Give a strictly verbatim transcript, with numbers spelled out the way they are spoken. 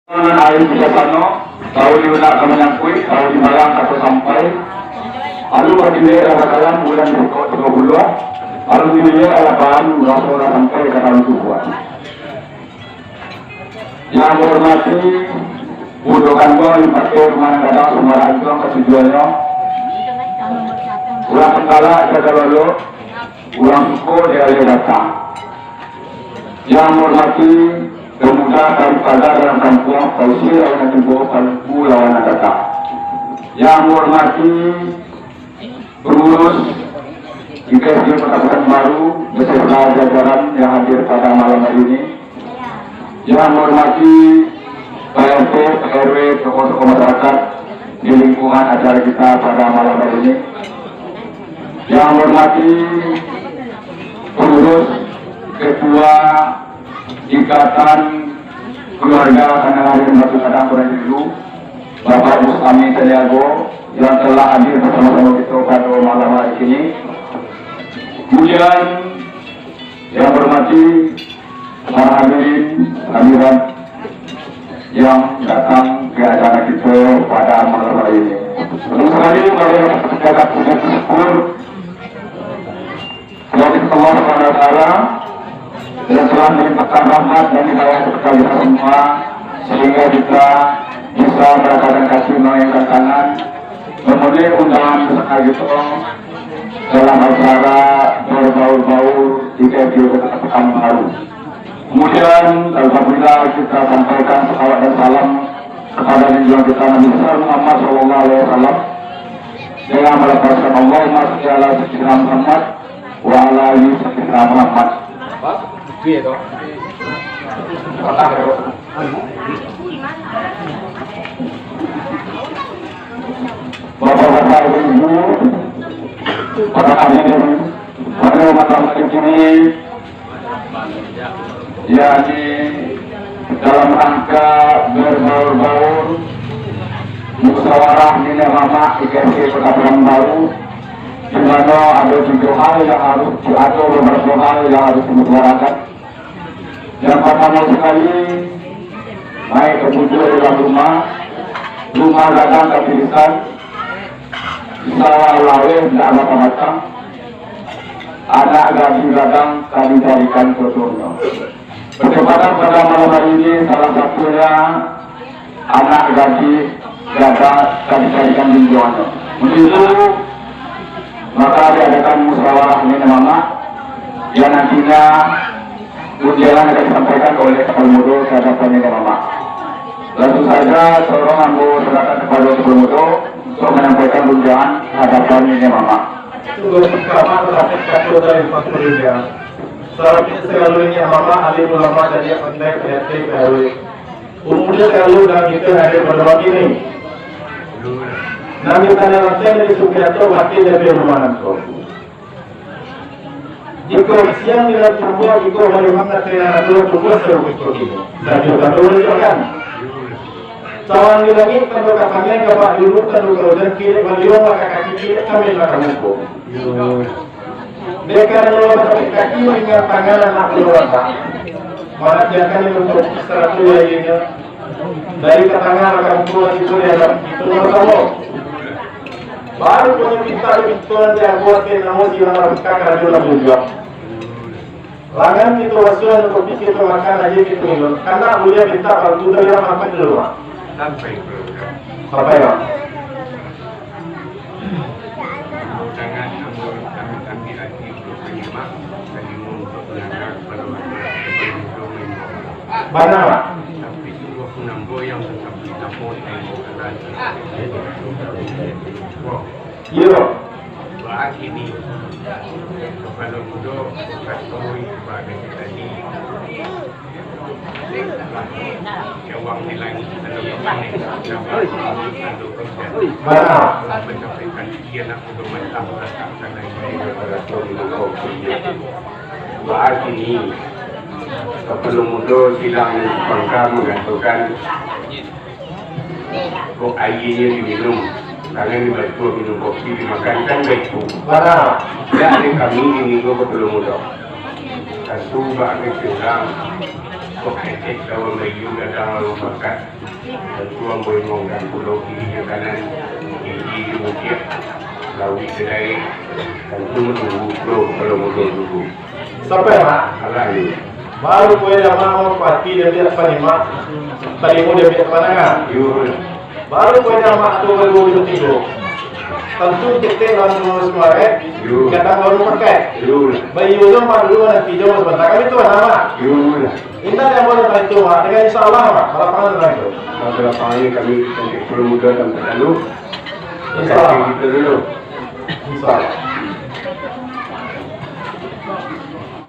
Nan aia bijaksano, tahu di unak ka manyangkuik, tahu di malang ka sampai. Alun batimbek lah bakalam bulan duo puluah, alun diliek lah bahan raso lah sampai ka taun tubuah. Yang menghormati Bundo Kanduang Limpatin Rumah Gadang Sumbarang Anjuang katujuannyo, urang Tanggalak Sagalolo, urang suko di alai datang. Yang menghormati pemuda daripada dalam kampuang, Fauzi lawan nan tibo, Paluku lawan nan datang. Yang menghormati pengurus I K S G Kota Pekanbaru beserta jajaran yang hadir pada malam hari ini. Yang menghormati Pak R T, Pak R W, tokoh-tokoh masyarakat di lingkungan acara kita pada malam hari ini. Yang menghormati pengurus, ketua Ikatan Keluarga Tanah Air Batu Gadang Kota Dulu, Bapak Bustami Santiago, yang telah hadir bersama-sama kita pada malam hari ini. Kemudian, yang berhormati para hadirin, hadirat yang datang ke acara kita pada malam hari ini. Pertama sekali, mari kita syukur dari Allah Subhanahu wa Taala yang telah melimpahkan rahmat dan hidayah kepada kita semua, sehingga kita bisa berangkat kaki, mengayunkan tangan, memenuhi undangan besar kita dalam acara berbaur-baur di K P U Kota Pekanbaru. Kemudian, alhamdulillah, kita sampaikan salawat dan salam kepada junjungan kita Nabi besar Muhammad sallallahu alaihi wasallam, dengan melafazkan Allahumma shalli ala sayyidina Muhammad wa ala ali sayyidina Muhammad. Bapak-bapak, ibu-ibu, para hadirin pada malam hari ini, yakni dalam rangka berbaur-baur musyawarah niniak mamak I K S G Kota Pekanbaru, di mana ada tiga hal yang harus, ada beberapa hal yang harus dimusyawarahkan. Yang pertama sekali, naik ka pucuak dalam rumah, rumah gadang ka tirisan, sawah laweh indak batang-batang, anak gadih gadang ka dicarikan jodohnyo. Kesempatan pada malam hari ini salah satunya anak gadih gadang ka dicarikan junjuangannyo. Untuk itu, maka diadakan musyawarah niniak mamak yang nantinya undangan akan disampaikan oleh Kepala Mudo ke hadapan niniak mamak. Langsung saja, tolong ambo serahkan kepada Kepala Mudo untuk menyampaikan undangan ke hadapan niniak mamak. Tugas utama adalah sektor dari Pak Pekerja. Salah satu segala niniak mamak, alim ulama dari F N P, P R T, P R W. Umurnya selalu dalam kita hadir pada malam ini. Nabi tanya langsung dari Sugiarto, wakil dari rumah nanti. Jika siang di dalam kubur, jika malam malam tengah kubur, seru kubur ini. Dan juga boleh kan? Cawan di langit, kan doka panjang, kapak dulu, kan doka ujan, kiri baliau, maka kaki kiri, kami akan hukum. Dek karano sakik kaki, ringan tangan anak dulu rata. Manakiakan untuk seratus lainnya. Dari ka tangan akan tua tiba di alam itu Allah. Baru punya pinta di pintuan dia buat ke namo di dalam kakak dulu juga. Langan kita wasuan untuk pikir ke makan aja kita minum. Karena boleh minta bantu dari orang apa dulu, Pak? Sampai. Sampai, Pak. Undangan namun kami ambil hati untuk menyimak, dan untuk mendengar kepada wakil untuk mengimbau. Bana, Pak. Tapi sungguh pun ambo yang tetapi namun yang bukan. Iyo. Baa kini, Kepala Mudo, Kepala Mudo, Kepala Mudo tadi. Baa kini, Kepala Mudo silang pangka mangatokan, kok aianyo diminum, jangan dibantu minum kopi, dimakan kan baitu. Baa. Dak dek kami diminum Kepala Mudo. Tantu baa kecil urang. Kecek lawan bayu datang lalu makan. Tantu ambo ingonkan pulo kiri jo kanan, kiri jo mutiak, lauik jo daek, tantu manunggu pulo kalau mudo nunggu. Sampai, Mak? Alah, yo. Baru poin Amak mapati diambiak panyimak, talingo diambiak pandanga. Yo. Baru poin Amak tu baru tigo. Tantu ketek lawan sumaret, Yo. Gadang lawan pakai. Yo. Bayu jo Mak dulu, nanti jo Mak sabanta. Kami tu anak, Mak. Yo. Indak ado nan lain tu, Mak. Dengan insya Allah, Mak, balapangan tantang itu. Balapangan ni kami nanti perlu mudah dan perlu. Insya Allah. Kita dulu. Insya Allah.